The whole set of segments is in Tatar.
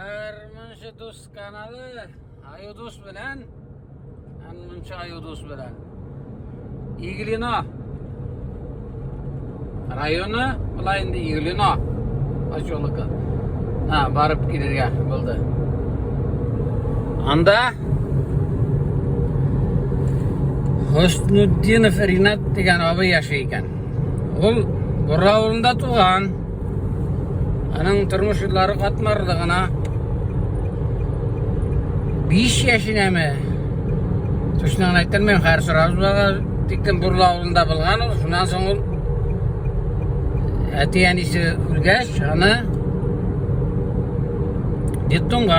Гармунчы дус каналы Аю дус белән Гармунчы Аю дус белән Иглино районы була инде Иглино поселогы. Ha, барып килергә булды. Анда Хөснутдинов Ринат дигән абый яши икән. Ул Бура авылында туган. Аның тормыш юллары катмарлы гына. 5 яшенәме? Точно гына әйтәлмим, хәер сорабыз бага. Тиктем Бурла авылында булган ул. Шуннан соң ул әти-әнисе үлгәч, аны детдомга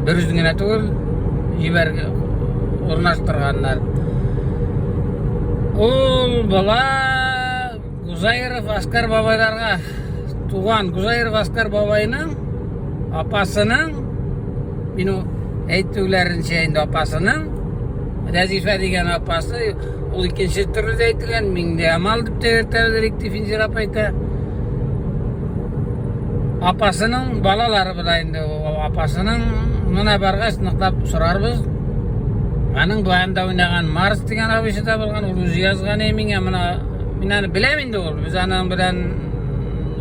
бер үзен генә түгел, җибәр урнаштырганнар. Ул бала Гузаиров Аскар бабайларга туган Гузаиров Аскар бабайның апасының мин әйтүләренчә инде апасының Рәзифә дигән апасы ул икенче төрле дә әйтелгән Миңдиямал дип тә йөртәбез элек дип Финзир апа әйтә. Апасының балалары була инде апасының менә баргач ныклап сорарбыз. Аның баянда уйнаган Марс дигән абыйсы да булган, ул үзе язган миңа менә Мин аны беләм инде ул. Без аның белән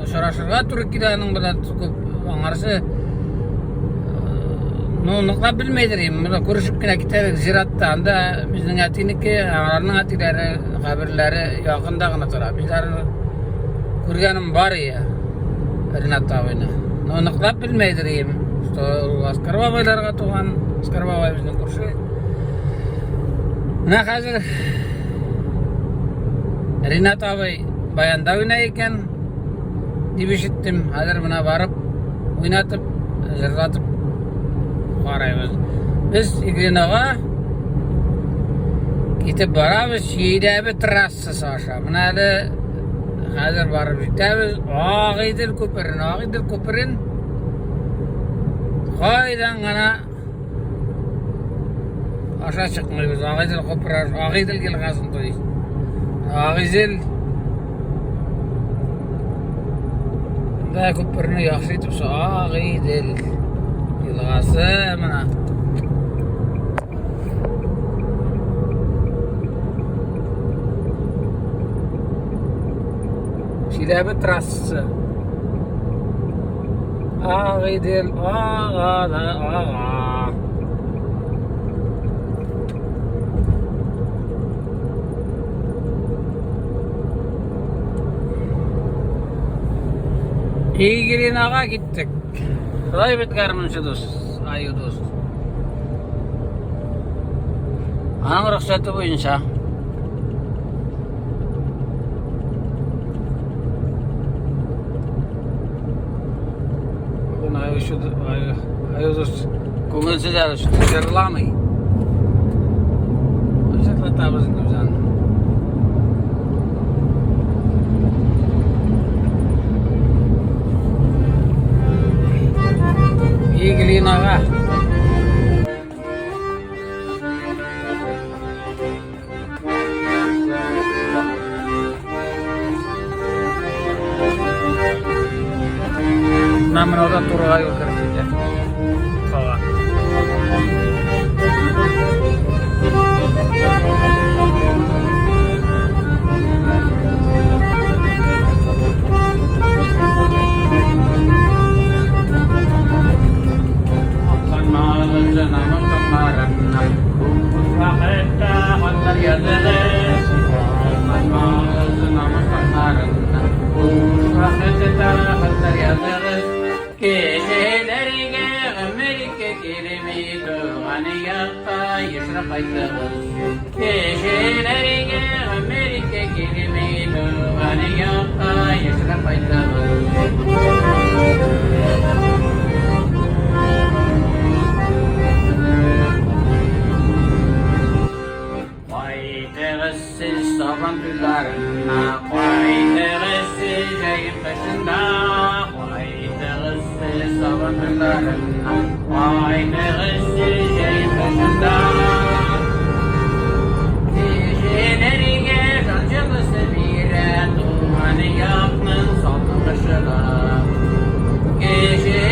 очрашырга туры килә, аның белән күп аңарсы ну, ныклап белмәйдер инде. Менә күрешеп кенә китәбез зиратта. Анда безнең әтинеке, аларның әтиләре, каберләре якында гына тора. Мин аларны күргәнем бар ия. Ринат абыйны. Но ныклап белмәйдер инде. Что ул Аскар бабайларга туган. Аскар бабай безнең күрше. Менә хәзер Ринат абый баянда уйнай икән дип ишеттем. Хәзер менә барып уйнатып, җырлатып карайбыз. Без Иглинога китеп барабыз Чиләбе трассасы аша. Менә әле хәзер барып җитәбез Агыйдел күперен. Агыйдел күперен кайдан гына Аша чыкмыйбыз. Агыйдел күпере, Агыйдел елгасын, то есть. Агыйдел да күперне яхшы итеп Агыйдел елгасы менә. Чиләбе трассасы. Агыйдел ага да ага. Игринага киттек. Шулай бит гармунчы дус, аю дус. Аның рөхсәте буенча. Бүген аю аю дус күңелсез әле шул җырламый. Җырлатабыз инде без аны. Иглинага. Менә монаудан турыга юл кереп китә. Уфага. Кешеләргә гомергә килми туган якка ешрак кайтыгыз. Кешеләргә гомергә килми туган якка ешрак кайтыгыз. Кайтыгыз сез сабан туйларына, кайтыгыз сез җәен кышында, кайтыгыз сез сабан туйларына, кайтыгыз сез җәен кышында. Кешеләргә жан җылысы бирә туган якның салкын кышы да. Кеше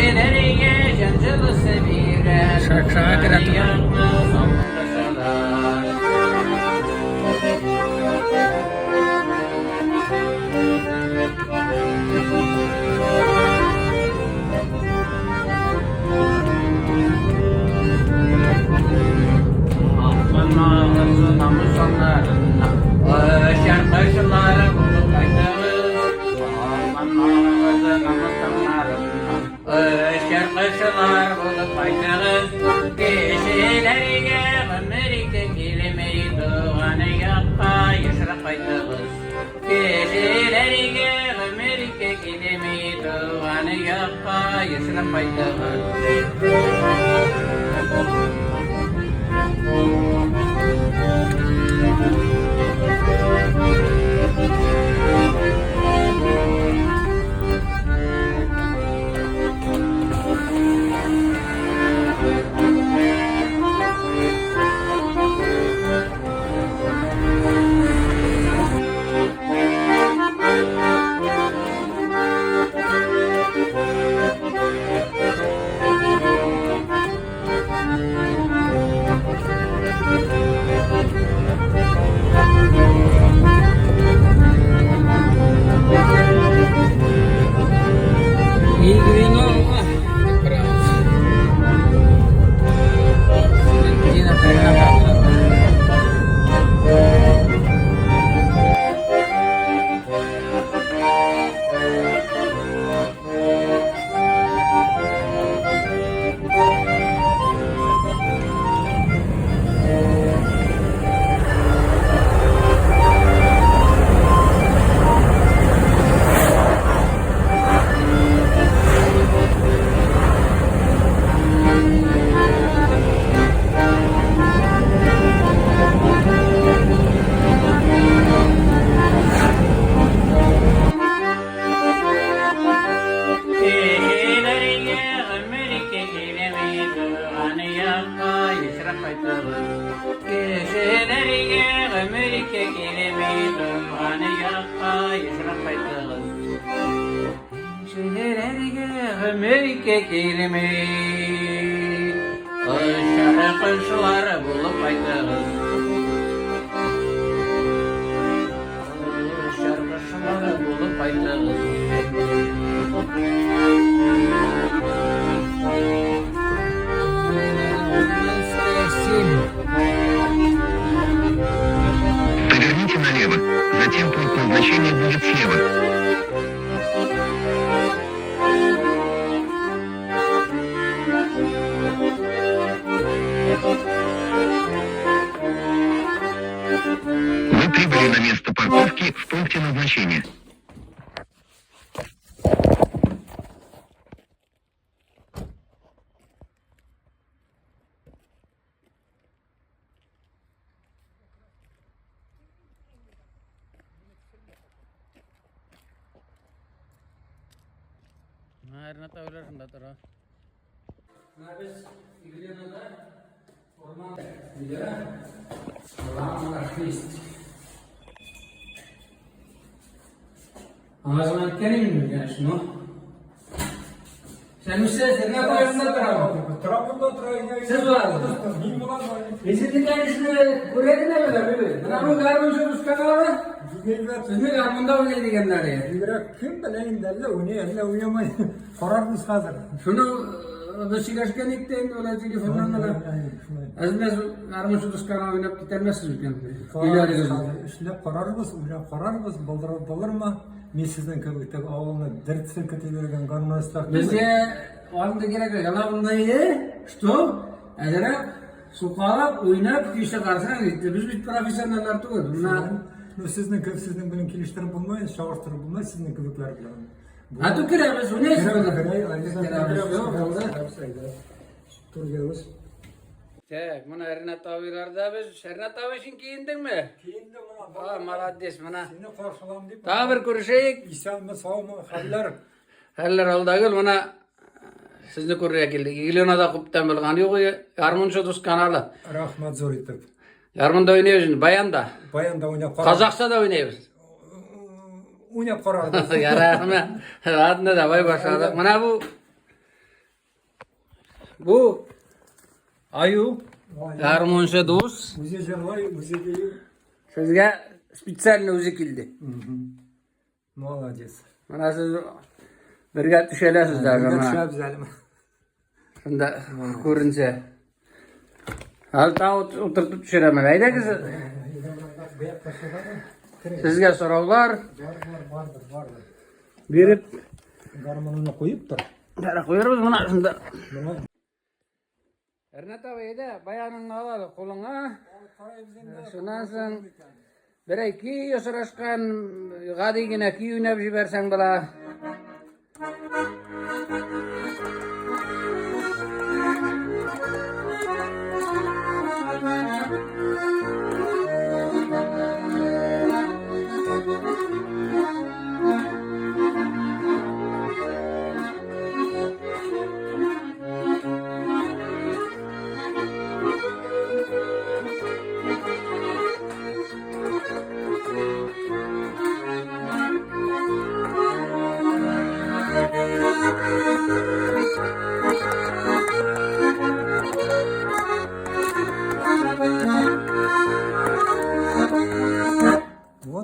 ешрак кайтыгыз. Гомеркә килми, Очары кошлар булып кайтыгыз. Очар кошлар булып кайтыгыз. Поверните налево, затем пункт назначения будет слева. Вы прибыли на место парковки в пункте назначения. Ринат абыйлар шунда тора. Менә без Еленада урман өйдә шесть. Аңа звонить иткән идем, конечно, но Сәнүсә, Ринат абый шунда тора. Тора монда тора. Сез буласыз. Мин булам. Мин сезне, конечно, күрә генә беләм. Менә бу гармунчы дус каналы. Сезне гармунда уйный дигәннәре. Бигрәк кем белә инде, әллә уйный, әллә уйнамый. Карарбыз хәзер. Шуны без сөйләшкән идек тә инде алай телефоннан гына. Әз-мәз гармунчы дус каналы уйнап китәрмәссез микән? Өйләрегездә. Эшләп карарбыз, уйлап карарбыз, булдыра булырмы? Мин сезнең кебек теге авылны дерт селкетеп йөргән гармунистлар түгел. Безгә андый кирәк. Главное, что әзрәк сукалап, уйнап, көй чыгарсаң, без бит профессионаллар түгел. Менә Ну, сезнең кебек сезнең белән килештереп булмый, чагыштырып булмый сезнең кебекләр белән. А то керәбез, уйнайсыз. Тургәбез. Так, менә Ринат абыйларда без. Ринат абый, син киендеңме? Киендем менә. А, молодец, менә. Сине каршылам дип. Тагы бер күрешәйек. Исәнме, саумы, хәлләр? Хәлләр алдагыл, менә сезне күрергә килдек. Еленада күптән булган юк, гармунчы дус каналы. Рәхмәт зур итеп. Гармунда уйныйбыз инде, баянда. Баянда уйнап карар. Казахча да уйныйбыз. Уйнап карарбыз. Ярар, ладно, давай башладык. Менә бу Аю гармунчы дус. Үзе җырлый, үзе бии. Сезгә специально үзе килде. Молодец. Менә сез бергә төшәләсез даже. Бергә төшәбез әле. Шунда күренсә. Әле тагы утыртып төшерәм. Әйдәгез. Сезгә сораулар. Бар, бар, бардыр, бардыр. Биреп. Гармонны куеп тор. Бәрә куярбыз менә шунда. Менә. Ринат абый, әйдә, баяныңны ал әле кулыңа. Шуннан соң берәй көй очрашкан, гади генә көй уйнап җибәрсәң була.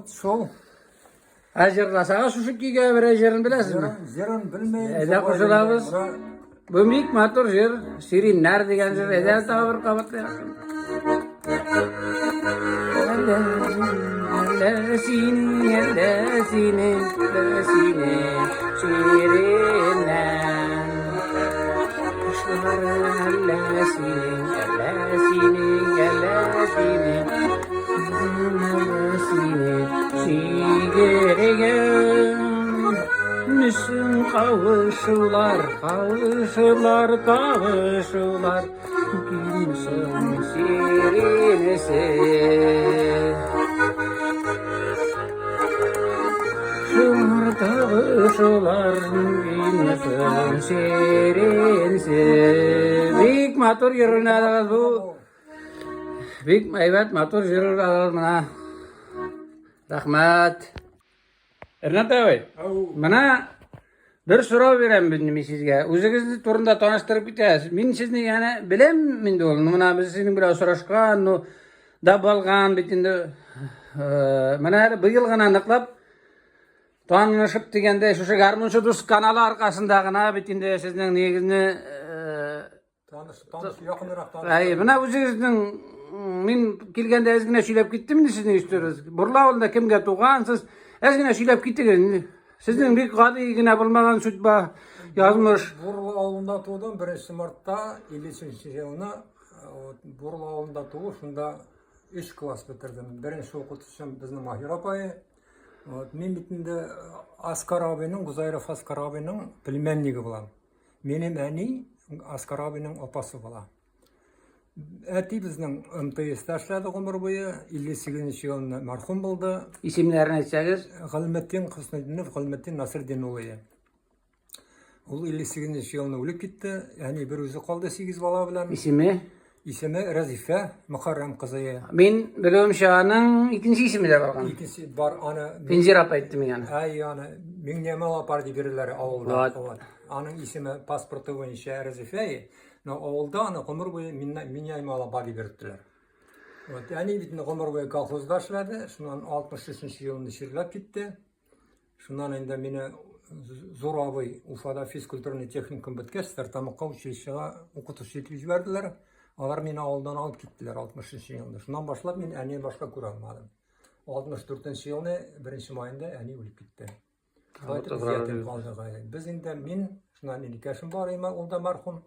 Вот шул. Ә җырласагыз шушы көйгә берәр җырын беләсезме? Җырын белмим. Әйдә кушылабыз. Бу бик матур җыр. Сириннәр дигән җыр. Әйдә тагы бер кабатлыйк. Әллә сине, әллә сине, әллә сине, сириннәр. Кошлары әллә сине, әллә сине, әллә сине. Мөсен кавышулар, кавышулар, кавышулар, Кимсен сиренесе. Шулар кавышулар, кимсен сиренесе. Бик матур йөренәдегез бу. Бик әйбәт, матур җыр ырладыгыз менә. Рәхмәт. Ренат абый, менә бер сорау бирәм мин сезгә. Үзегезне турында таныштырып китәсез. Мин сезне яне беләм инде ул. Менә без сезнең белән очрашкан, ну, да булган бит инде. Э, менә әле быел гына ныклап танышып дигәндә, шушы Гармунчы дус каналы аркасында гына бит инде сезнең нигезне э, Таныш, таныш, якынрак таныш. Әй, менә үзегезнең мин килгәндә әз генә сөйләп киттем инде сезнең историяз. Борла авылында кемгә тугансыз? Әз генә сөйләп китегез. Сезнең бик гади генә булмаган судьба, язмыш. Бурлы авылында тудым 1 мартта 53 елны. Вот, Бурлы авылында туу, шунда 3 класс бетердем. Беренче укытучым безнең Маһир апай. Вот, мин бит инде Аскар абыйның, Гузайров Аскар абыйның племяннигы булам. Минем әни Аскар абыйның апасы була. Әти безнең МТСта эшләде гомер буе, 58 елны мәрхүм булды. Исемнәрен әйтсәгез? Галметдин Хөснетдинов, Галметдин Насретдин улы. Ул 58 елны үлеп китте. Әни бер үзе калды 8 бала белән. Исеме? Исеме Рәзифә Мөхәррәм кызы. Мин белүемчә, аның икенче исеме дә барган. Икенче бар, аны Пензир апа әйтте миңа аны. Әй, аны Миңнемал апа дип йөриләр авылда. Вот. Аның исеме паспорты буенча Рәзифә, но авылда аны гомер буе Миңнемал апа дип йөрттеләр. Вот, әни бит гомер буе колхозда эшләде, шуннан 63 елны чирләп китте. Шуннан инде мине зур абый Уфада физкультурный техникум беткәч, Стәртамакка училищега укытучы итеп җибәрделәр. Алар мине авылдан алып киттеләр 63 елында. Шуннан башлап мин әнине башка күрә алмадым. 64 елны 1 маенда әни үлеп китте. Кайтып ятим калдык. Без инде мин, шуннан энекәшем бар иде, ул да мәрхүм.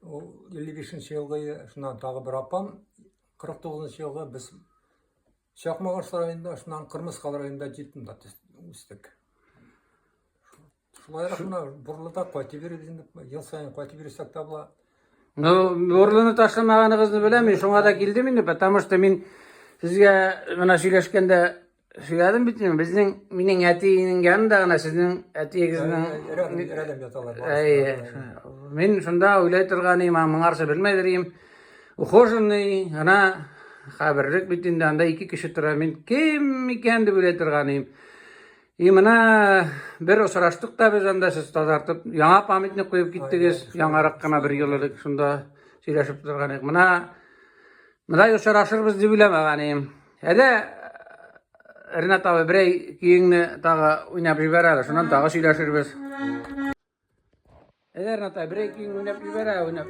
Ул 55 елгы, шуннан тагы бер апам 49 елгы без Чакмагыш районында, шуннан Кырмыскалы районында детдомда үстек. Шулайрак менә Бурлыда кайтып йөрибез инде, ел саен кайтып йөрсәк тә була. Ну, Бурлыны ташламаганыгызны беләм, мин шуңа да килдем инде, потому что мин сезгә менә сөйләшкәндә сөйләдем бит инде, безнең минең әтиенең янында гына сезнең әтиегезнең Рәдәм яталар. Әйе. Мин шунда уйлай торган идем, моңарчы белмәдер идем. Ухоженный гына каберлек бит инде, анда ике кеше тора. Мин кем икән дип уйлай торган идем. И менә бер очраштык та без анда сез тазартып, яңа памятник куеп киттегез, яңарак кына бер ел элек шунда сөйләшеп торган идек. Менә монда очрашырбыз дип уйламаган идем. Әдә Ренат абый берәй көеңне тагы уйнап җибәр әле, шуннан тагы сөйләшербез. Әйдә, Рената, бер ике уйнап җибәр, уйнап.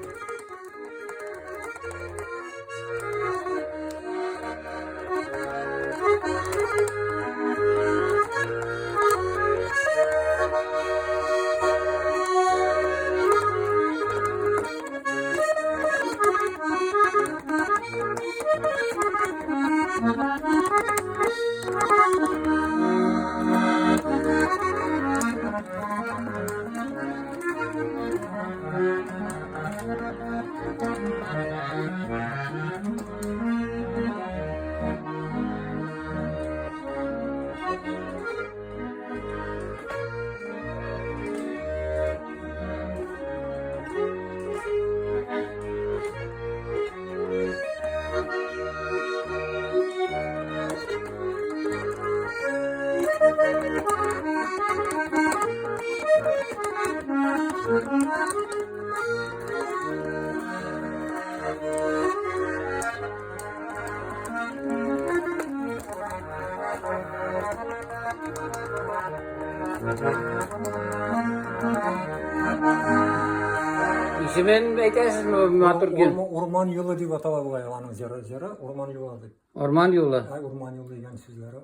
Исемен әйтәсезме матур көй? Урман юлы дип атала бугай аның җыры, җыры Урман юлы дип. Урман юлы. Ай, Урман юлы дигән сүзләре.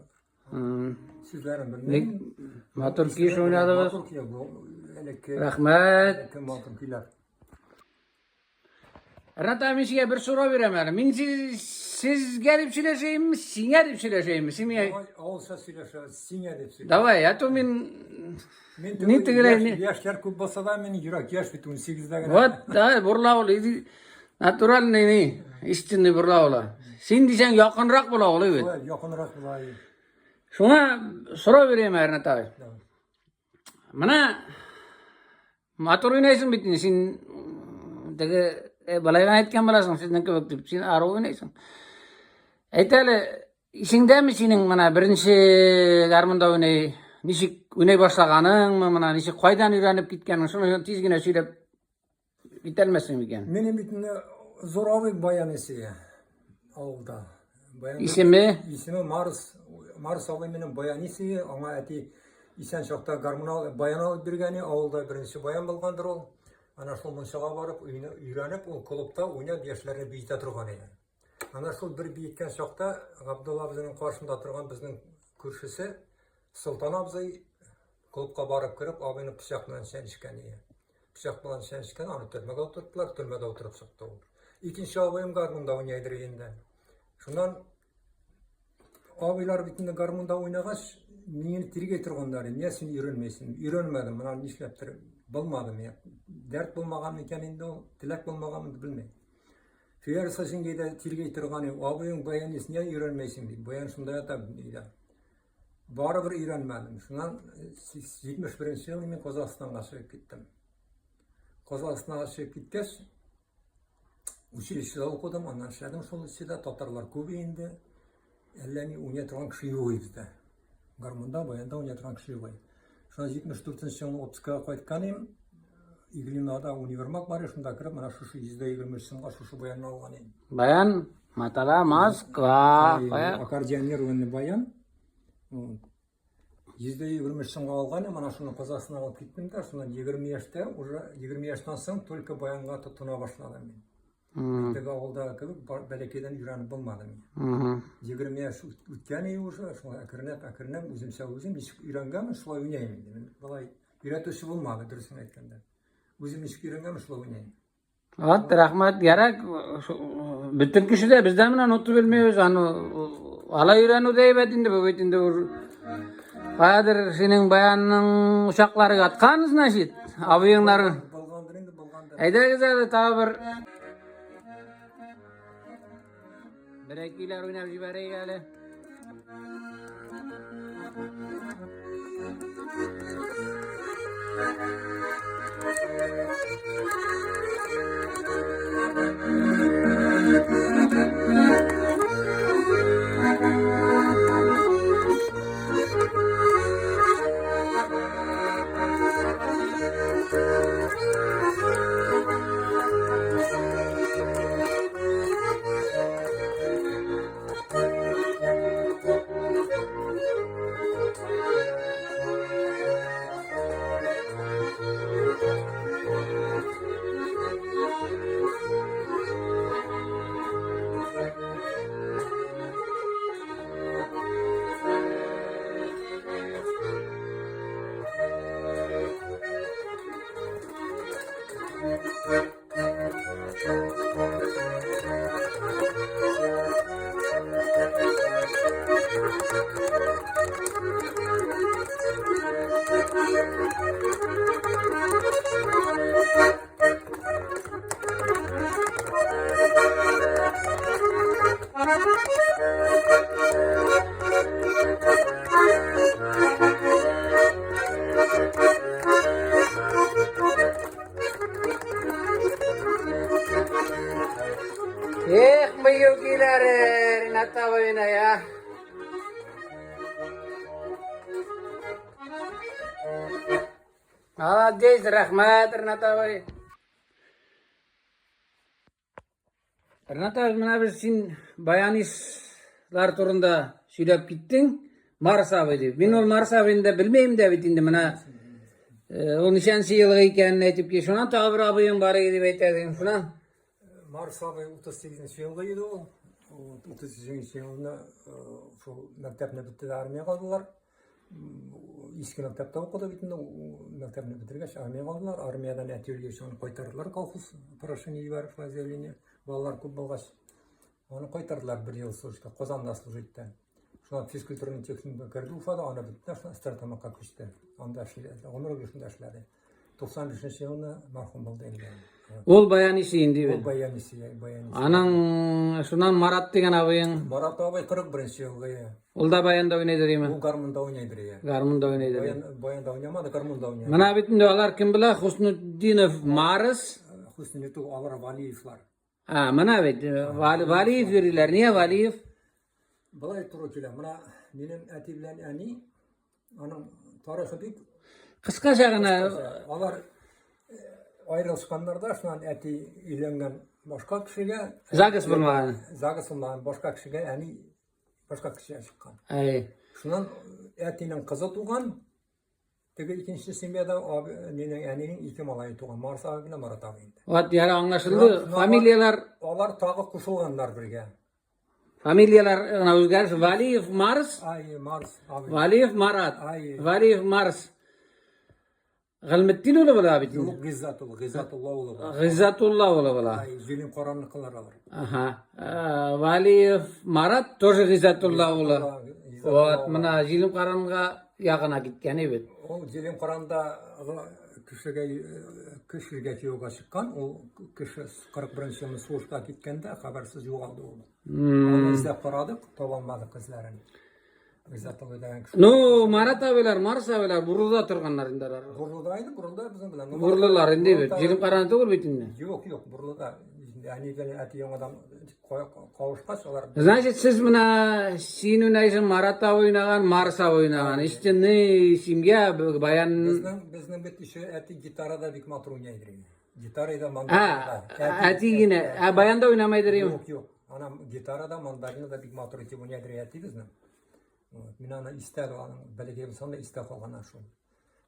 Сүзләрен белмим. Матур көй уйнадыгыз. Матур көй бу. Элекке. Рәхмәт. Элекке матур көйләр. Ренат абый, мин сезгә бер сорау бирәм әле. Мин сезгә дип сөйләшәйемме, сиңа дип сөйләшәйемме? Син миңа Авылча сөйләшәбез, сиңа дип сөйләш. Давай, а то мин Мин Ни тегеләй, ни- Яшьләр күп булса да, мин йөрәк яшь бит 18-дә генә. Вот, да, бурла ул. Натуральный ни, истинный бурла ул. Син дисәң якынрак була ул бит. Шулай, якынрак була. Шуңа сорау бирәм, Ренат абый. Давай. Менә матур уйнайсың бит инде син теге э, болай гына әйткән буласың сезнең кебек дип. Син ару уйнайсың. Әйт әле, исеңдәме синең менә беренче гармунда уйный, ничек уйный башлаганыңмы, менә ничек кайдан өйрәнеп киткәнең, шуны тиз генә сөйләп Китәлмәсең микән? Минем бит инде зур абый баян исе авылда. Баян Исеме? Исеме Марс. Марс абый минем баян исе, аңа әти исән чакта гармун ал, баян алып биргәне, авылда беренче баян булгандыр ул. Ана шул мунчага барып өйрәнеп, ул клубта уйнап яшьләрне биетә торган иде. Ана шул бер биеткән чакта Габдулла абзыйның каршында торган безнең күршесе Солтан абзый клубка барып кереп, абыйны пычак белән чәнечкән иде. Пычак белән чәнечкән, аны төрмәгә утырттылар, төрмәдә утырып чыкты ул. Икенче абыем гармунда уйнайдыр инде. Шуннан абыйлар бит инде гармунда уйнагач, мине тиргәй торганнар, нигә син өйрәнмәйсең? Өйрәнмәдем, менә нишләптер булмады миңа. Дәрт булмаган микән инде ул, теләк булмаганмы белмим. Фиярса җиңгәй дә тиргәй торган, абыең баянист, нигә өйрәнмәйсең дип. Баян шунда ята өйдә. Барыбер өйрәнмәдем. Шуннан 71 елны мин Казахстанга чыгып киттем. Казахстанга чыгып киткәч, училищеда укыдым, аннан эшләдем шул училищеда. Татарлар күп инде. Әллә ни уйный торган кеше юк иде бездә. Гармунда, баянда уйный торган кеше юк иде. Шуннан 74 елны отпускага кайткан идем. Иглинада универмаг бар, шунда кереп, менә шушы 123 сумга шушы баянны алган идем. Баян Матала Москва. Кая? Аккордеонированный баян. 123 сумга алган, менә шуны Казахстанга алып киттем дә, шуннан 20 яшьтә, уже 20 яшьтән соң только баянга тотына башладым мин. Теге авылда кебек бәләкәйдән өйрәнеп булмады мин. 20 яшь үткән иде уже, шулай әкренләп, әкренләп үземчә үзем ничек өйрәнгәнмен, шулай уйныйм инде. Мин болай өйрәтүче булмады, дөресен әйткәндә. Үзем ничек өйрәнгәнмен, шулай уйныйм. Вот, рәхмәт, ярак. Бөтен кеше дә бездә менә нота белмибез, аны алай өйрәнү дә әйбәт инде, бу бит инде ур. Хәзер синең баянның учаклары яткан, значит, абыеңнар. Булгандыр инде, булгандыр. Әйдәгез әле тагы бер Берәй көйләр уйнап җибәрик әле. Эх, быел киләре, Ренат абыйна я. Молодец, рәхмәт, Ренат абый. Ренат абый, менә без син баянистлар турында сөйләп киттең. Марс абый дип. Мин ул Марс абыйны да белмәйм дә бит инде менә ул ничәнче елгы икәнен әйтеп ки, шуннан тагы бер абыең бар иде дип әйтә дим. Шуннан Марс абый 38 елгы иде ул. 38 елны шул мәктәпне бетте дә армиягә алдылар. Иске мәктәптә укыды бит инде, мәктәпне бетергәч армиягә алдылар. Армиядән әти үлгәч аны кайтардылар колхоз прошение җибәреп шулай заявление. Балалар күп булгач, аны кайтардылар бер ел служить, Казанда служить итте. Шуннан физкультурный техникумга керде Уфада, аны бетте, шуннан Стерлитамакка күчте. Анда эшләде, гомер буе шунда эшләде. 95 елны мәрхүм булды инде. Ул баянисы инде. Ул баянисы, баянисы. Аның шуннан Марат дигән абыең. Марат абый 41 елгы. Ул да баянда уйныйдыр име? Ул гармунда уйныйдыр ия. Гармунда уйныйдыр. Баян, баянда уйнамады, гармунда уйнады. Менә бит инде алар кем белә? Хуснутдинов Марс. Хуснутдинов алар Валиевлар. А, менә бит Валиев йөриләр. Нигә Валиев? Былай туры килә. Менә минем әти белән әни аның тарихы бик кыскача гына. Алар аерылышканнар да, шуннан әти өйләнгән башка кешегә. Загс булмаган. Загс булмаган башка кешегә әни башка кешегә чыккан. Әй. Шуннан әтинең кызы туган. Теге икенче семьяда минем әнинең ике малае туган, Марс абый белән Марат абый инде. Вот, яра аңлашылды. Фамилияләр алар тагы кушылганнар бергә. Фамилияләр гына үзгәреш. Валиев Марс. Ай, Марс абый. Валиев Марат. Ай. Валиев Марс. Гыйлметдин улы була бит. Юк, Гыйззатулла, Гыйззатулла улы була. Гыйззатулла улы була. Ай, Җилин Каранныкылар алар. Ага. Валиев Марат тоже Гыйззатулла улы. Вот, менә Җилин Каранга ягына киткән бит. Ул Җилин Каранда кешегә кешегә кияүгә чыккан, ул кеше 41 елны сугышка киткәндә хәбәрсез югалды ул. Аны эзләп карадык, таба алмадык эзләрен. Гыйззатулла дигән кеше. Ну, Марат абыйлар, Марс абыйлар Бурлыда торганнар инде алар. Бурлыда инде, Бурлыда безнең белән. Бурлылар инде бит. Җилин Каран түгел бит инде. Юк, юк, Бурлыда. Әни белән әти яңадан кавышкач, алар. Значит, сез менә син уйнайсың, Марат абый уйнаган, Марс абый уйнаган. Истинный семья, баян. Безнең безнең бит еще әти гитарада бик матур уйный иде. Гитарада, мандолинада. Әти генә, ә баянда уйнамайдыр Юк, юк. Ана гитарада, мандолинада бик матур итеп уйный иде әти безнең. Вот, мин аны истә аның бәләкәй булсам да истә калган шул.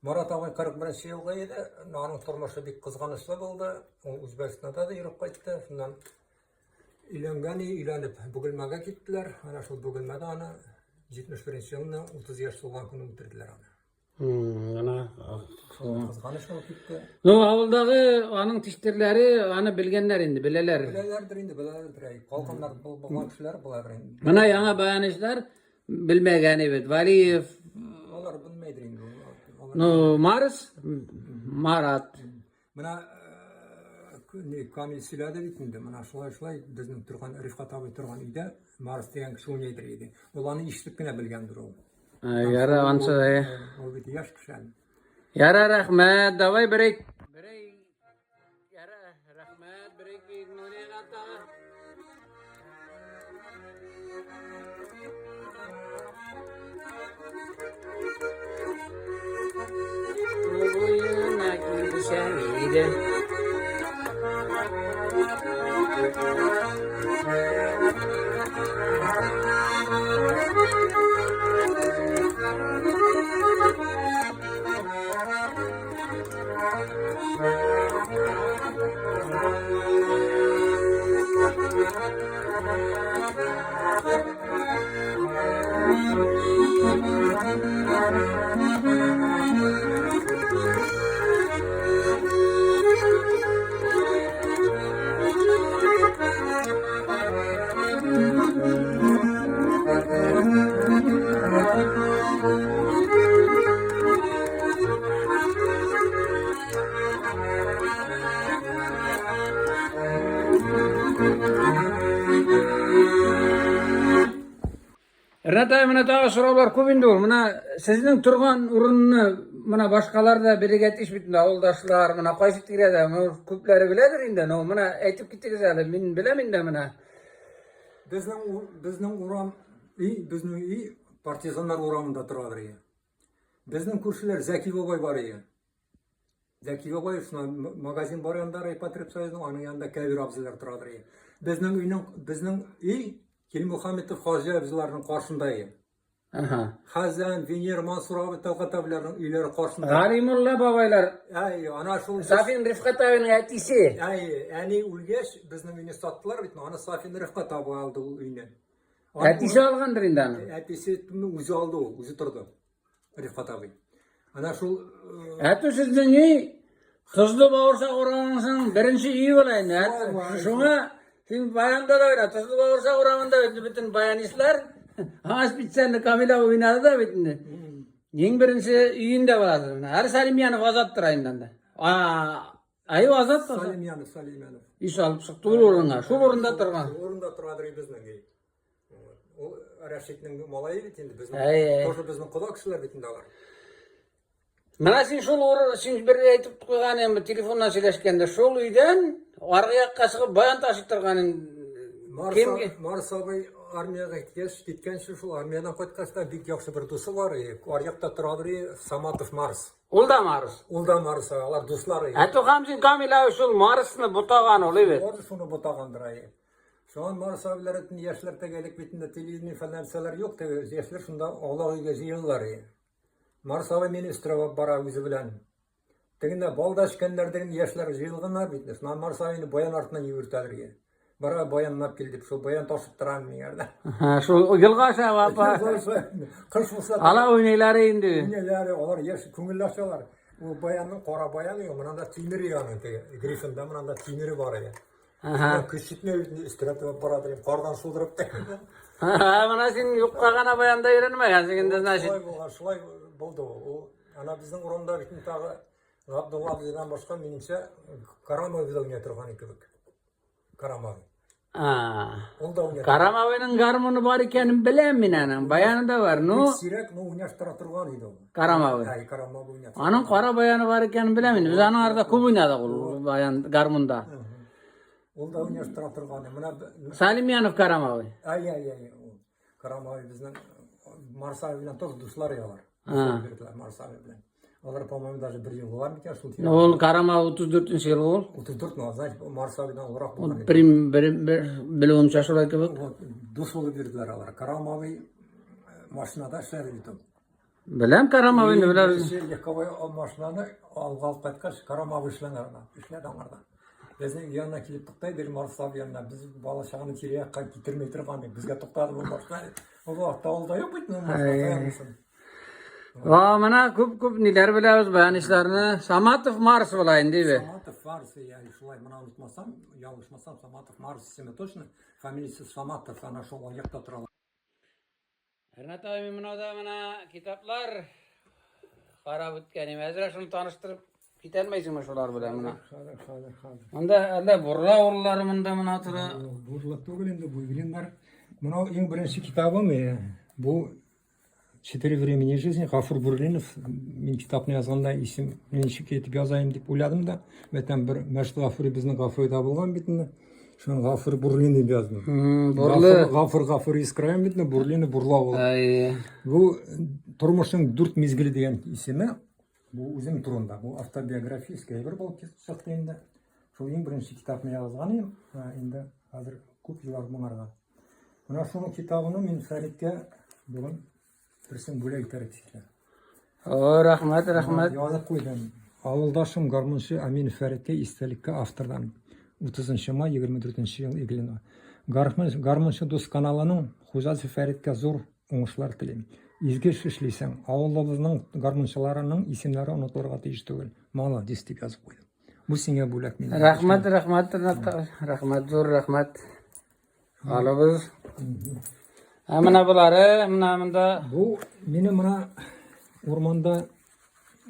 Марат абый 41 елгы иде, аның тормышы бик кызганычлы булды. Ул Үзбәкстанда да йөреп кайтты. Шуннан өйләнгән, өйләнеп Бөгелмәгә киттеләр. Ана шул Бөгелмәдә аны 71 елны 30 яшь тулган көнне үтерделәр аны. Ана кызганыч булып китте. Ну, авылдагы аның тиштерләре аны белгәннәр инде, беләләр. Беләләрдер инде, беләләрдер. Калганнар булган кешеләр буладыр инде. Менә яңа баянычылар белмәгән бит. Валиев. Алар белмәйдер инде. Ну, Марс, Марат. Менә ни Камил сөйләде бит инде, менә шулай шулай безнең торган Рифкат абый торган өйдә Марс дигән кеше уйныйдыр иде. Ул аны ишетеп кенә белгәндер ул. Яра, ансы да. Ул бит яшь кеше әле. Яра, рәхмәт. Давай берәй. Берәй. Яра, рәхмәт. Берәй Нурия тагы. Буена килсәң иде. Ренат абый, менә тагы сораулар күп инде ул. Менә сезнең торган урынны менә башкалар да белергә тиеш бит инде, авылдашлар, менә кайсы тирәдә, күпләре беләдер инде, но менә әйтеп китегез әле, мин беләм инде менә. Безнең безнең урам, өй, безнең өй партизаннар урамында торадыр ие. Безнең күршеләр Зәки бабай бар ие. Зәки бабай шуна магазин бар янда Райпотребсоюзның, аның янында Кәбир абзыйлар торадыр ие. Безнең өйнең безнең өй Килмухаметов Хаҗи абзыйларның каршында ие. Ага. Хазан, Венера, Мансур абый, Талгат абыйларның өйләре каршында. Галимулла бабайлар. Әй, ана шул. Сафин Рифкать абыйның әтисе. Әй, әни үлгәч, безнең өйне саттылар бит, аны Сафин Рифкать абый алды ул өйне. Әтисе алгандыр инде аны. Әтисе үзе алды ул, үзе торды. Рифкать абый. Ана шул Әтү сезнең өй Тозлы бавырсак урамының беренче өе була инде. Шуңа син баянда да уйна. Тозлы бавырсак урамында бит бөтен баянистлар аңа специально Камил абый уйнады да бит инде. Иң беренче өендә буласыз. Һәр Сәлимянов Азат тора инде анда. Ай Азат та. Сәлимянов, Сәлимянов. Өй салып чыкты ул урынга. Шул урында торган. Шул урында торадыр безнең өй. Ул Рәшитнең малае бит инде безнең. Тоже безнең кода кешеләр бит инде алар. Менә син шул урын, син бер әйтеп куйган инде телефоннан сөйләшкәндә, шул өйдән аргы якка чыгып баян ташып торган кемгә? Марс абый армиягә киткәч, киткәнче шул армиядән кайткач та бик яхшы бер дусы бар, аръякта торадыр, Саматов Марс. Ул да Марс. Ул да Марс, алар дуслар. Ә Тухам син Камил абый шул Марсны бутаган ул, бит. Ул шуны бутагандыр, әйе. Шуңа Марс абыйлар яшьләр теге элек бит инде телевидение фәлән нәрсәләр юк, теге яшьләр шунда аулак өйгә җыелалар. Марс абый мине өстерәп алып бара үзе белән. Тегендә бал да эчкәннәр, дигән яшьләр җыелганнар бит. Шуннан Марс абыйны баян артыннан йөгертәләр. Бара баянлап кил дип, шул баян ташып тора миңәрдә. Шул елга аша апа. Кыш булса. Ала уйныйлар инде. Уйныйлар, алар яшь күңелле ачалар. Ул баянның кара баяны юк, монда тимер яны теге. Грифонда монда тимере бар иде. Ага. Көч җитмәй бит, өстерәп тә бара дим, кардан шудырып та. Менә син юкка гына баянда өйрәнмәгәнсең инде, значит. Шулай булган, шулай булды ул. Ул ана безнең урамда бит тагы Габдулла абзыйдан башка, минемчә, Карамов да уйный торган кебек. Карамов. Ул да уйный. Карамовның гармоны бар икәнен беләм мин аның, баяны да бар. Ну, сирәк, но уйнаштыра торган иде ул. Карамовый. Әй, Карамов уйнап. Аның кара баяны бар икәнен беләм инде. Без аның арада күп уйнадык ул баян гармунда. Ул да уйнаштыра торган. Менә Салимянов Карамовый. Ай, ай, ай. Карамовый безнең Марсаев белән тоже дуслар алар. Марсаев белән. Алар, по-моему, даже бер ел булар микән шул тирәдә. Ул Карамов 34 нче ел ул. 34 ну, значит, Марсавидан олырак булган. Бер бер белүемчә шулай кебек. Вот, дус булып йөрделәр алар. Карамовый машинада эшләде бит ул. Беләм Карамовыйны, беләм. Легковой машинаны алга алып кайткач, Карамовый эшләде аңарда. Эшләде аңарда. Безнең янына килеп туктый, бер Марсав янына. Без бала чаганы тирә-якка китермей торган идек. Безгә туктады бу машина. Ул вакытта авылда юк бит, машина. Ва, менә күп-күп ниләр беләбез баянистларны. Саматов Марс була инде бит. Саматов Марс, я шулай менә онытмасам, ялгышмасам, Саматов Марс исеме точно. Фамилиясе Саматов, ана шул якта тора. Ренат абый, мин монада менә китаплар карап үткән идем. Әзрәк шуны таныштырып китә алмыйсыңмы шулар белән менә? Хәзер, хәзер, хәзер. Монда әллә бурла урлары монда менә тора. Бурла түгел инде бу Иглиннар. Моны иң беренче китабым бу Четыре времени жизни Гафур Бурлинов. Мин китапны язганда исем ничек итеп язайым дип уйладым да. Мәтән бер Мәҗит Гафури безнең Гафурида булган бит инде. Шуны Гафур Бурлин дип яздым. Бурлы. Гафур Гафури из края бит инде, Бурлины Бурла ул. Бу тормышның дүрт мизгеле дигән исеме. Бу үзем турында. Бу автобиографический әйбер булып чыкты инде. Шул иң беренче китапны язган идем. Инде хәзер күп еллар моңарга. Менә шуның китабыны мин Фәриткә бүген берсен бүләк итәргә китә. О, рәхмәт, рәхмәт. Язып куйдым. Авылдашым гармунчы Амин Фәриткә истәлеккә автордан. 30 май 24 ел Иглино. Гармунчы дус каналының хуҗасы Фәриткә зур уңышлар телим. Изге эш эшлисең. Авылыбызның гармунчыларының исемнәре онытылырга тиеш түгел. Молодец дип язып куйдым. Бу сиңа бүләк минем. Рәхмәт, рәхмәт, рәхмәт, зур рәхмәт. Алыбыз. Ә менә болары, менә монда. Бу минем менә урманда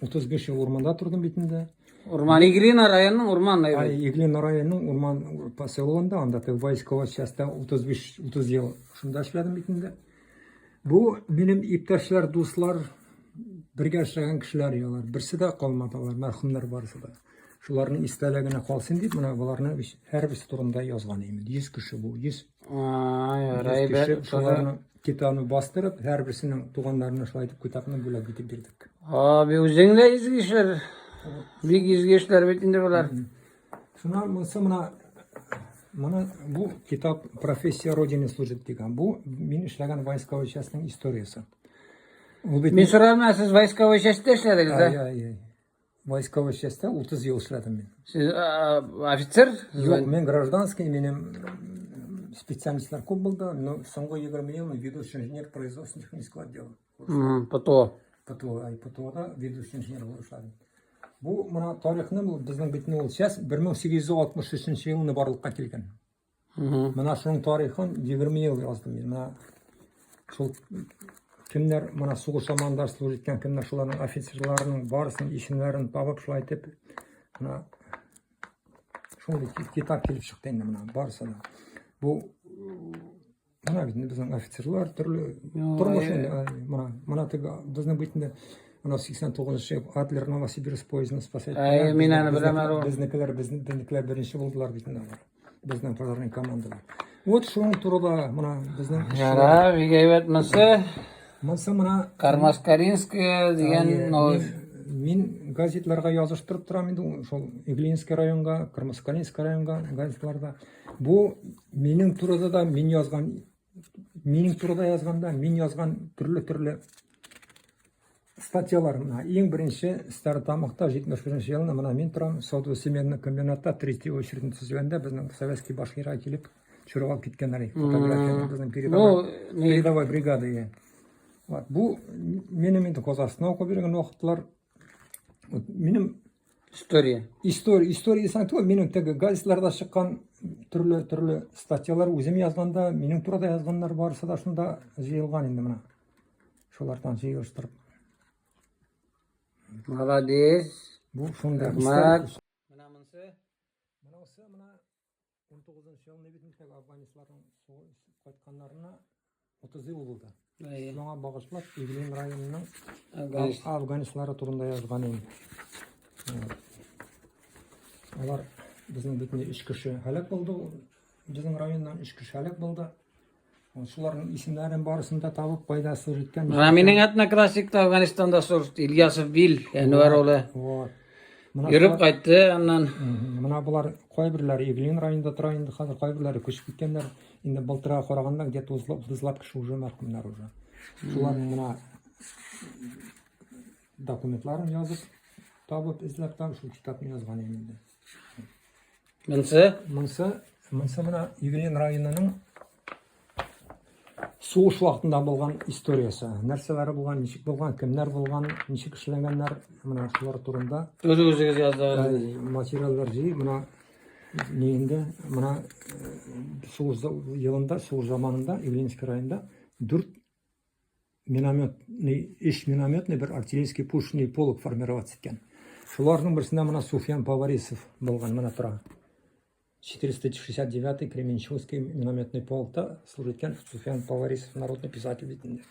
35 ел урманда тордым бит инде. Урман Иглина районының урман Ай, Иглина районының урман поселогында, анда теге войсковой частьта 35 30 ел шунда эшләдем бит инде. Бу минем иптәшләр, дуслар, бергә эшләгән кешеләр алар. Берсе дә калмады алар, мәрхүмнәр барысы да. Шуларның истәлегенә калсын дип, менә боларны һәрберсе турында язган идем. 100 кеше бу, 100. Ай, кеше шуларны китабны бастырып, һәрберсенең туганнарына шулай итеп китапны бүләк итеп бирдек. Аби, үзең дә изге эшләр. Бик изге эшләр бит инде болар. Шуннан монысы менә моны бу китап профессия Родине служит дигән. Бу мин эшләгән войсковой частьның историясе. Ул бит Мин сорадым, ә сез войсковой частьтә эшләдегез, да? Ай, ай, ай. Войсковой частьтә 30 ел эшләдем мин. Сез офицер? Юк, мин гражданский, минем специальностьлар күп булды, но соңгы 20 ел мин ведущий инженер производственно-технического отдела. ПТО. ПТО, ай, ПТОда ведущий инженер булып эшләдем. Бу менә тарихны бу безнең бит ул часть 1863 елны барлыкка килгән. Менә шуның тарихын 20 ел яздым мин. Менә шул кемнәр менә сугыш заманында служить иткән, кемнәр шуларның офицерларының барысының исемнәрен табып шулай итеп менә шундый китап килеп чыкты инде менә барысы да. Бу менә бит безнең офицерлар төрле тормыш инде менә менә теге безнең бит инде менә 89 ел Адлер Новосибирск поездын спасать. Әй, мин аны беләм әле. Безнекеләр безнекеләр беренче булдылар бит инде алар. Безнең пожарный командалар. Вот шуның турыда менә безнең Яра, бик әйбәт монысы. Монысы менә Кармаскаринская дигән новый. Мин газетларга языштырып торам инде шул Иглинский районга, Кармаскалинский районга газетларда. Бу минем турыда да мин язган, минем турыда язганда мин язган төрле-төрле статьялар. Менә иң беренче Стәрлетамакта 71 елны менә мин торам, содово-цементный комбинатта третий очередьне төзегәндә безнең советский башкирга килеп төшереп алып киткәннәр фотографияне безнең передовой, передовой бригада. Вот, бу минем инде Казахстанда укып йөргән вакытлар. Вот, минем история. История, история дисәң түгел, минем теге газетларда чыккан төрле-төрле статьялар үзем язганда, минем турыда язганнар барысы да шунда җыелган инде менә. Шулардан җыелыштырып. Молодец. Бу шунда. Рәхмәт. Менә монысы. Монысы менә 19 елны бит инде афганистларның кайтканнарына 30 ел булды. Шуңа багышлап Иглин районының афганистлары турында язган инде. Алар безнең бөтен өч кеше һәлак булды. Безнең районнан өч кеше һәлак булды. Шуларның исемнәрен барысын да табып, кайда служить иткән. Менә минем этноклассикта Афганистанда служит Ильясов Бил, Әнвәр улы. Вот. Йөреп кайтты аннан. Менә болар кайберләре Иглин районында тора инде хәзер, кайберләре күчеп киткәннәр. Инде былтырга караганда где-то утызлап кеше уже мәрхүмнәр уже. Шуларның менә документларын язып, табып, эзләп табып, шул китапны язган инде. Монысы? Монысы, монысы менә Иглин районының сугыш вакытында булган историясе. Нәрсәләре булган, ничек булган, кемнәр булган, ничек эшләгәннәр, менә шулар турында. Үзегез яздыгыз. Материаллар җыеп, менә ни инде, менә сугыш елында, сугыш заманында Иглинский районында 4 минометный, өч минометный бер артиллерийский пушечный полк формироваться иткән. Шуларның берсендә менә Суфьян Поварисов булган, менә тора. 469-й Кременчугский минометный полкта служить иткән Суфьян Поварисов, народный писатель бит инде.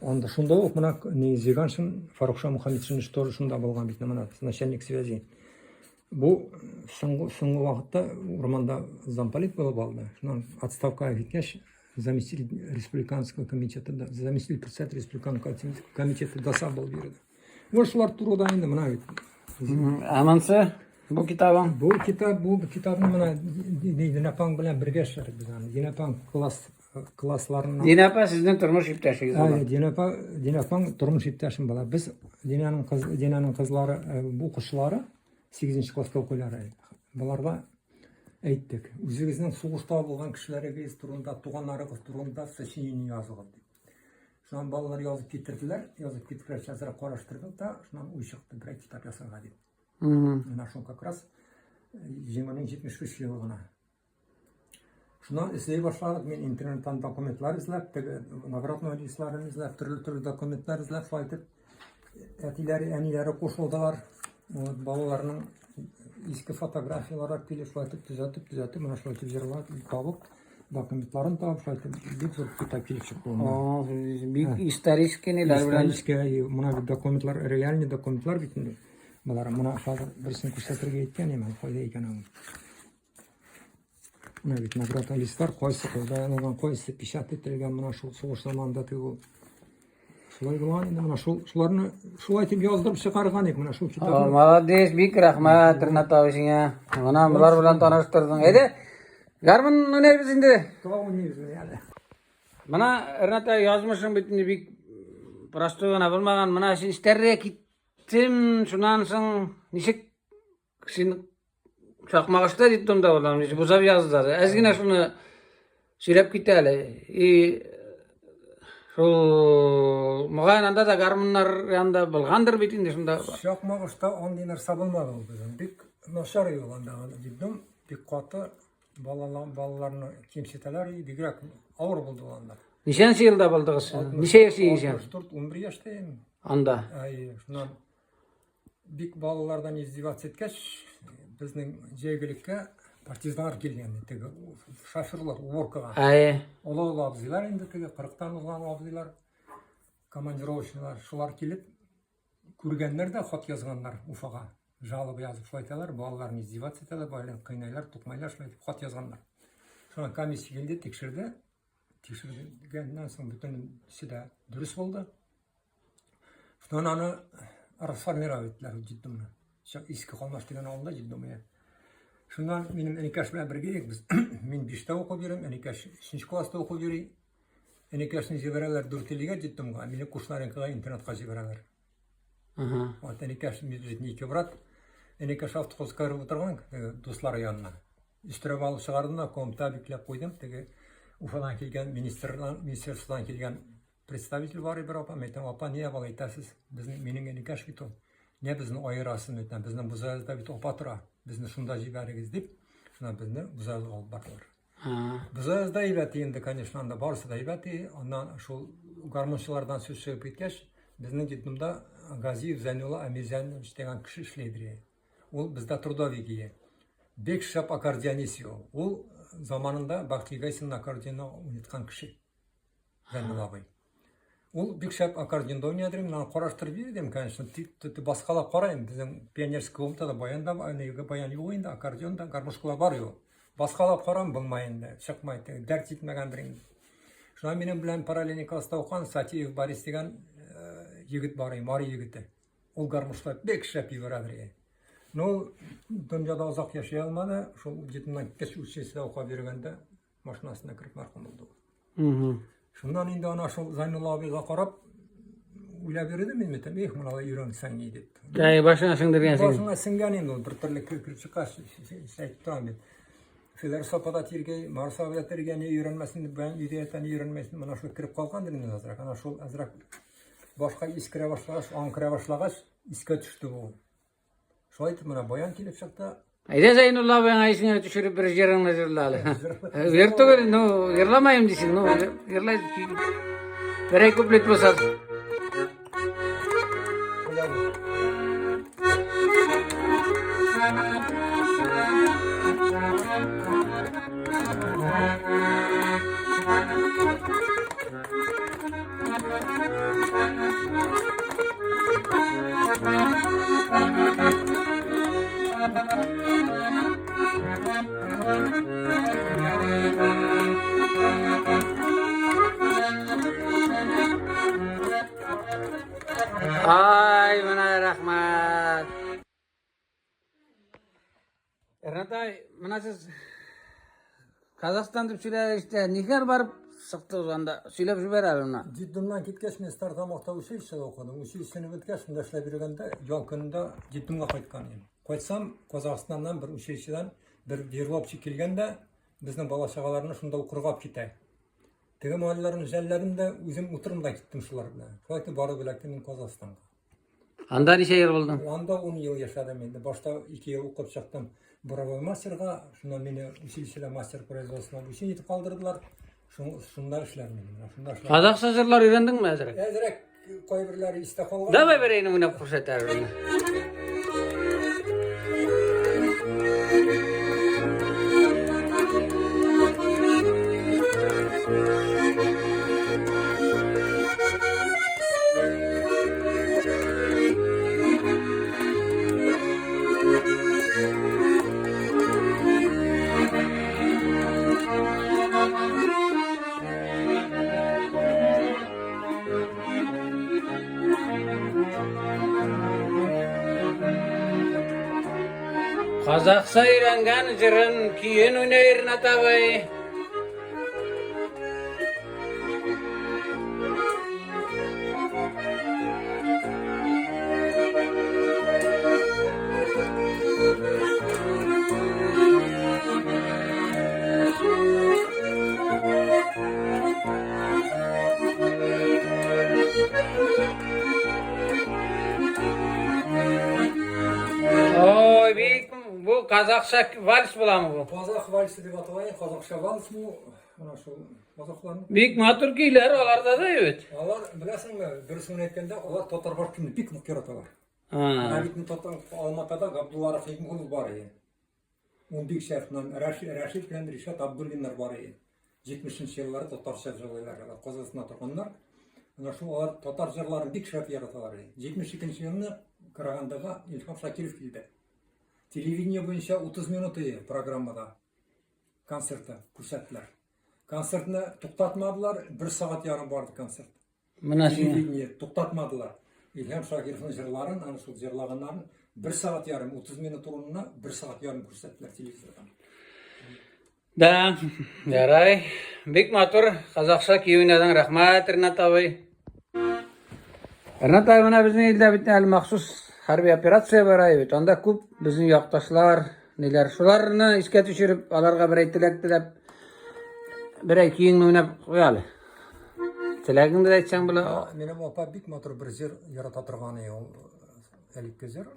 Анда шунда ук менә не Зиганшин, Фарухша Мухаметшин тоже шунда булган бит, менә начальник связи. Бу соңгы соңгы вакытта урманда замполит булып алды. Шуннан отставкага киткәч, заместитель республиканского комитета, да, заместитель председателя республиканского комитета ДОСААФ булып йөрде. Вот шулар турыда инде менә бит. Ә монысы бу китабың? Бу китап, бу китапны менә Динә апаң белән бергә эшләдек без аны. Динә апаң класс классларына. Динә апа сезнең тормыш иптәшегез була. Динә апа, Динә апаң тормыш иптәшем була. Без Динәнең кыз, Динәнең кызлары, бу укучылары 8 класста укыйлар әле. Боларга әйттек. Үзегезнең сугышта булган кешеләрегез турында, туганнарыгыз турында сочинение языгыз дип. Шуннан балалар язып китерделәр, язып китерделәр, әзрәк караштырдык та, шуннан уй чыкты, берәр китап ясарга дип. Менә шул как раз Җиңүнең 75 еллыгына. Шуннан эзли башладык, мин интернеттан документлар эзләп, теге наградной листларын эзләп, төрле-төрле документлар эзләп, шулай итеп әтиләре, әниләре кушылдылар. Вот, балаларның иске фотографияләре алып килеп, шулай итеп төзәтеп, төзәтеп, менә шулай итеп җырлап, табып, документларын табып, шулай итеп бик зур китап килеп чыкты. О, бик исторический ниләр белән. Исторический, менә бит документлар, реальный документлар бит инде. Болар менә хәзер берсен күрсәтергә әйткән идем, кайда икән ул. Менә бит награда листлар кайсы кулда язылган, кайсы печать ителгән, менә шул сугыш заманында теге ул. Шулай булган инде менә шул шуларны шулай итеп яздырып чыгарган идек менә шул китапны. Молодец, бик рәхмәт Ренат абый сиңа. Менә болар белән таныштырдың. Әйдә, гармун уйнайбыз инде. Тагын уйныйбыз менә әле. Менә Ренат абый язмышың бит инде бик Простой гына булмаган. Менә син Стәррегә киттем, шуннан соң ничек син Чакмагышта детдомда булдың, ничек бузап яздылар. Әз генә шуны сөйләп кит әле. И шул мөгаен анда да гармуннар янында булгандыр бит инде шунда. Чакмагышта андый нәрсә булмады ул безнең. Бик начар юл андагы детдом, бик каты. Балалар, балаларны кимсетәләр, бигрәк авыр булды ул анда. Ничәнче елда булдыгыз? Ничә яшь идең? 64, 11 яшьтә идем. Анда. Әй, шуннан бик балалардан издеваться иткәч, безнең җәйгелеккә партизаннар килгән, теге шоферлар уборкага. Әй. Олы-олы абзыйлар инде теге 40-тан узган абзыйлар, командировочныйлар, шулар килеп күргәннәр дә хат язганнар Уфага. Жалоба язып шулай итәләр, балаларны издеваться итәләр, балаларны кыйнайлар, тукмайлар, шулай итеп хат язганнар. Шуннан комиссия килде, тикшерде. Тикшергәннән соң бөтенесе дә дөрес булды. Шуннан аны расформировать иттеләр детдомны. Иске Калмаш дигән авылда детдом иде. Шуннан минем энекәш белән бергә идек без. Мин биштә укып йөрим, энекәш өченче класста укып йөри. Энекәшне җибәрәләр Дүртөйлегә детдомга, мине Кушнаренкога интернатка җибәрәләр. Ага. Вот энекәш, без ике брат. Энекәш автобуска кереп утырган дуслары янына. Өстерәп алып чыгардым да комната бикләп куйдым. Теге Уфадан килгән министрдан, министерстводан килгән представитель бар бер апа. Мин әйтәм, апа, нигә болай итәсез? Безнең минем энекәш бит ул. Нигә безне аерасыз? Мин әйтәм, безнең Бузаязда бит апа тора. Безне шунда җибәрегез дип, шуннан безне Бузаязга алып бардылар. Бузаязда әйбәт инде, конечно, анда барысы да әйбәт. Аннан шул гармунчылардан сүз чыгып киткәч, безнең детдомда Газиев Зәйнулла Әмирҗанович дигән кеше эшләйдер. Ул бездә трудовик ие. Бик шәп аккордеонист ул. Ул заманында Бәхти Гайсинның аккордеонын уйнаткан кеше. Зәйнулла абый. Ул бик шәп аккордеонда уйнадыр, мин аны караштырып йөрдем, конечно, баскалап карыйм. Безнең пионерский комнатада баян да, баян юк инде, аккордеон да, гармошкалар бар юк. Баскалап карам, булмай инде, чыкмай, дәрт җитмәгәндер инде. Шуннан минем белән параллельный класста укыган Сатиев Борис дигән егет бар, мари егете. Ул гармошта бик шәп йөгерәдер. Ну, ул дөньяда озак яши алмады, шул детдомнан киткәч училищеда укып йөргәндә машинасына кереп мәрхүм булды. Шуннан инде ана шул Зайнулла абыйга карап уйлап йөрдем мин әйтәм, эх, моны алай өйрәнсәң ни дип. Әй, башыңа сеңдергән син. Башыңа сеңгән инде ул, бер төрле кереп чыккач, әйтеп торам бит. Филәр сапада тиргәй, Марс абый да тиргәй, ни өйрәнмәсен дип, баян өйдә ята, ни өйрәнмәсен, менә шул кереп калгандыр инде азрак. Ана шул азрак башка ис керә башлагач, аң керә башлагач, искә төште бу. Шулай итеп менә баян килеп чыкты. Әйдә Зәйнулла абыйңа исеңә төшереп бер җырыңны җырла әле. Җыр түгел, ну, җырламаем дисең, ну, җырлай. Берәй куплет булса. Ай, менә рәхмәт. Рәтай, менә сез Казахстан дип сөйләгәч тә, нихәл барып чыктыгыз анда? Сөйләп җибәр әле менә. Детдомнан киткәч, мин Стартамакта училищеда укыдым. Училищены беткәч, шунда эшләп йөргәндә, ял көнендә детдомга кайткан идем. Кайтсам, Казахстаннан бер училищедан бер вербовщик килгән дә, безнең бала-чагаларны шунда укырга алып китә. Теге малайларны жәлләдем дә, үзем утырдым да киттем шулар белән. Шулай итеп барып эләктем мин Казахстанга. Анда ничә ел булдың? Анда 10 ел яшәдем инде. Башта 2 ел укып чыктым буровой мастерга, шуннан мине училищеда мастер производственного обучения итеп калдырдылар. Шунда эшләдем инде. Менә шунда эшләдем. Казахша җырлар өйрәндеңме әзрәк? Әзрәк кайберләре истә калган. Давай берәйне уйнап күрсәт әле. Казахша өйрәнгән җырын көен уйный Ринат абый. Бу казахча вальс буламы бу? Казах вальсы дип атала, казахча вальс бу. Менә шул казахларның. Бик матур көйләр аларда да бит. Алар, беләсеңме, дөресен әйткәндә, алар татар башкортны бик нык яраталар. Менә бит татар Алматада Габдулла Рахимов бар иде. Ул бик шәп, Рәшит белән Ришат Абдуллиннар бар иде. 70 еллары татарча җырлыйлар, алар Казахстанда торганнар. Менә шул алар татар җырларын бик шәп яраталар иде. 72 елны Карагандага Илһам Шакиров килде. Телевидение буенча 30 минут иде программада концерты күрсәттеләр. Концертны туктатмадылар, бер сәгать ярым барды концерт. Менә сиңа. Телевидение туктатмадылар. Илһам Шакировның җырларын, аны шул җырлаганнарын бер сәгать ярым, 30 минут урынына бер сәгать ярым күрсәттеләр телевизордан. Да, ярай. Бик матур казахча көй уйнадың. Рәхмәт, Ренат абый. Ренат абый, менә безнең илдә бит әле махсус хәрби операция бара бит. Анда күп безнең якташлар, ниләр, шуларны искә төшереп, аларга берәй теләк теләп, берәй көеңне уйнап куй әле. Теләгеңне дә әйтсәң була. Минем апа бик матур бер җыр ярата торган иде ул элекке җыр.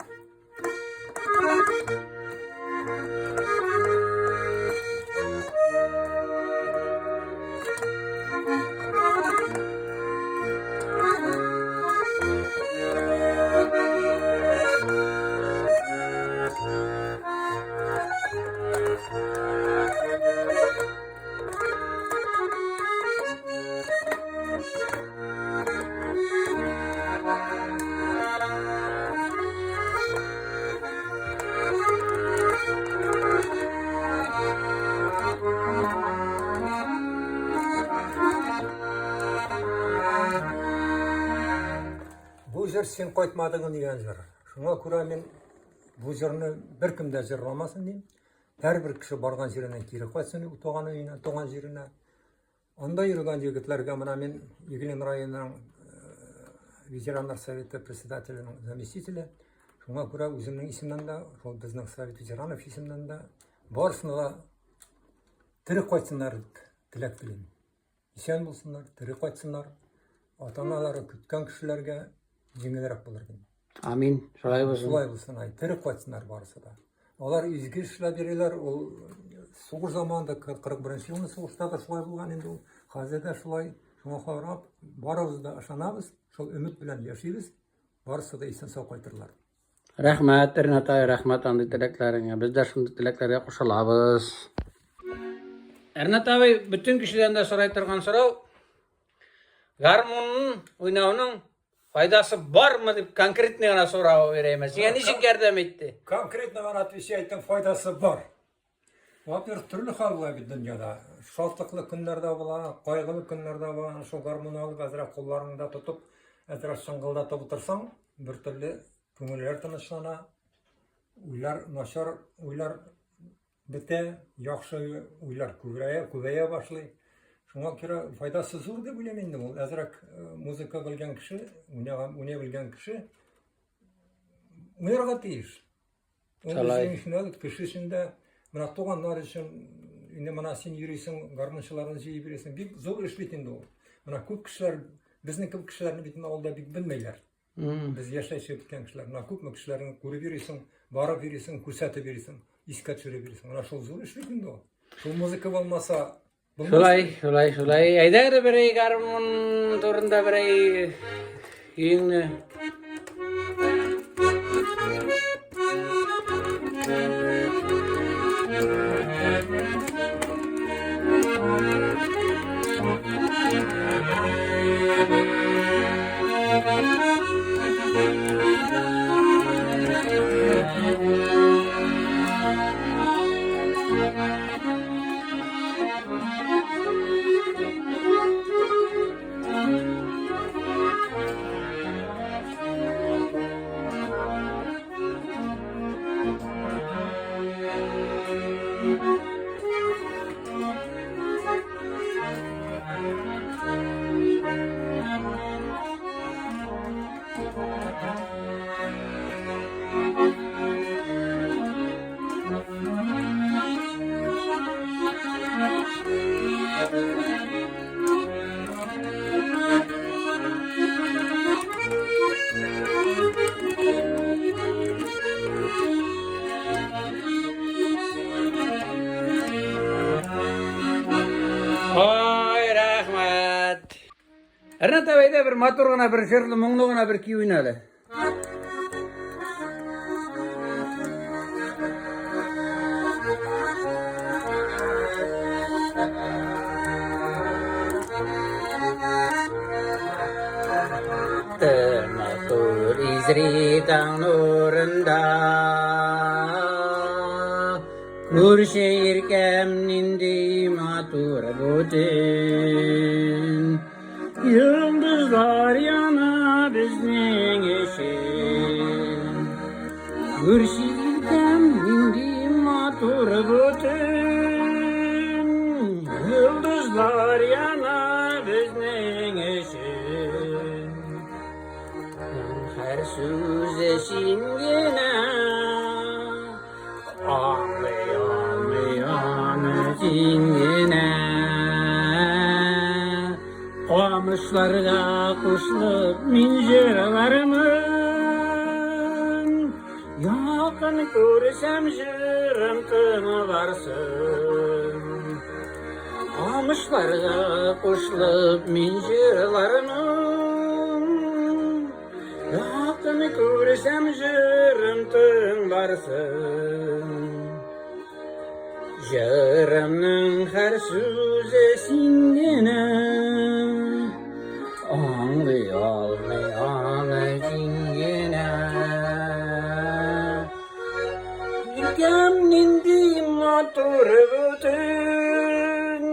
Бу җыр син кайтмадың дигән җыр. Шуңа күрә мин бу җырны беркем дә җырламасын дим. Һәрбер кеше барган җиреннән кире кайтсын туган өенә, туган җиренә. Анда йөргән егетләргә менә мин Иглин районының ветераннар советы председателенең заместителе. Шуңа күрә үземнең исемнән дә, шул безнең совет ветеранов исемнән дә барысына да тере кайтсыннар дип теләк телим. Исән булсыннар, тере кайтсыннар. Ата-аналары көткән кешеләргә җиңелрәк булыр дим. Амин. Шулай булсын. Шулай булсын, ай, тере кайтсыннар барысы да. Алар изге эшләп йөриләр, ул сугыш заманында 41 елны сугышта да шулай булган инде ул. Хәзер дә шулай. Шуңа карап, барыбыз да ышанабыз, шул өмет белән яшибез. Барысы да исән сау кайтырлар. Рәхмәт, Ренат абый, рәхмәт андый теләкләреңә. Без дә шундый теләкләргә кушылабыз. Ренат абый, бөтен кешедән дә сорай торган сорау, гармун уйнауның файдасы бармы дип конкретный гына сорау бирәм. Сиңа ничек ярдәм итте? Конкретно гына отвечать файдасы бар. Во-первых, төрле хәл була бит дөньяда. Шатлыклы көннәр дә була, кайгылы көннәр дә була. Шул гармун алып, әзрәк кулларыңда тотып, әзрәк чыңгылдатып утырсаң, бер төрле күңелләр тынычлана, уйлар начар уйлар бетә, яхшы уйлар күбәя, күбәя башлый. Шуңа күрә файдасы зур дип уйлыйм инде ул. Әзрәк музыка белгән кеше, уйнаган, уйный белгән кеше уйнарга тиеш. Шулай. Үзең өчен дә, кеше өчен дә, менә туганнар өчен, инде менә син йөрисең, гармунчыларны җыеп йөрисең, бик зур эш бит инде ул. Менә күп кешеләр, безнең кебек кешеләрне бит авылда бик белмәйләр. Без яшьләй чыгып киткән кешеләр. Менә күпме кешеләрне күреп йөрисең, барып йөрисең, күрсәтеп йөрисең, искә төшереп йөрисең. Менә шул зур эш бит инде ул. Шул музыка булмаса, Шулай, шулай, шулай. Әйдә әле берәй гармун турында берәй көеңне. Ренат абый, әйдә бер матур гына бер җырлы, моңлы гына бер көй уйна әле. Матур изри таң нурында Күрше иркәм нинди матур бу төн. Йолдызлар яна безнең өчен. Күрше иркәм нинди матур бу төн. Йолдызлар яна безнең өчен. Һәр сүзе син генә. Аңлый алмый аны син генә. Камышларга кушылып мин җырлармын. Якын күрсәм җырым тыңларсың. Камышларга кушылып мин җырлармын. Якын күрсәм җырым тыңларсың. Җырымның һәр сүзе син генә. Аңлый алмый аны син генә. Иркәм нинди матур бөтен.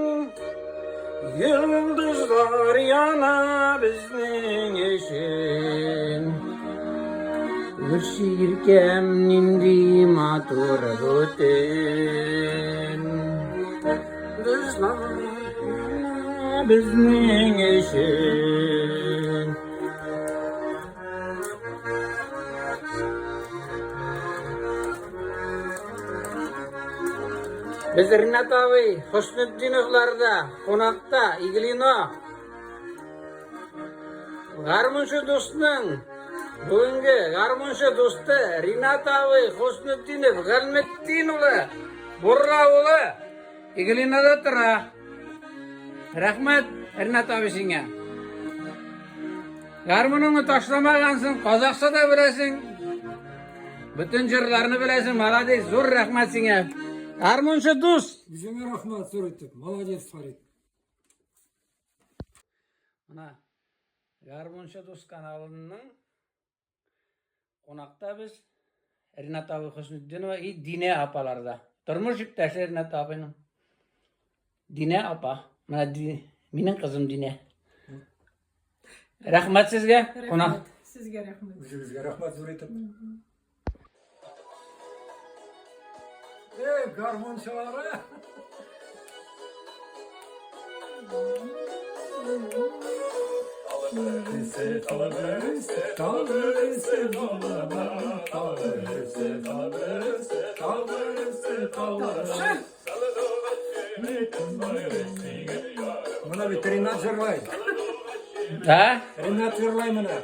Йолдызлар яна безнең өчен. Күрше иркәм нинди матур бу төн. Йолдызлар яна безнең өчен. Без Ринат абый Хөснетдиновларда кунакта, Иглино. Гармунчы дустның бүгенге гармунчы дусты Ринат абый Хөснетдинов Галметдин улы Бурра улы Иглинода тора. Рәхмәт, Ринат абый сиңа. Гармуныңны ташламагансың, казакча да беләсең. Бөтен җырларны беләсең, молодец, зур рәхмәт сиңа. Гармунчы дус. Үзеңә рәхмәт зур итеп. Молодец, Фарид. Менә Гармунчы дус каналының кунакта без Ринат абый Хөснетдинова и Динә апаларда. Тормыш иптәше Ринат абыйның. Динә апа. Менә минем кызым Динә. Рәхмәт сезгә, кунак. Сезгә рәхмәт. Үзегезгә рәхмәт зур итеп. Эй, гармунчылары! Менә бит Ринат җырлай. Ә? Ринат җырлай менә.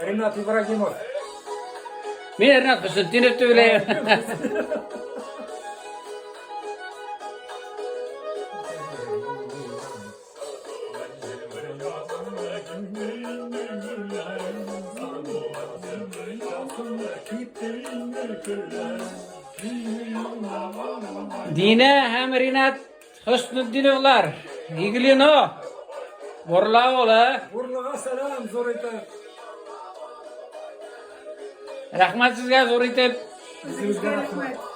Ринат Ибрагимов. Мин Ринат Хөснетдинов дип уйлыйм. Динә һәм Ринат Хөснетдиновлар, Иглино, Борла авылы. Бурлага сәлам зур итеп. Рәхмәт сезгә зур итеп. Үзегезгә рәхмәт.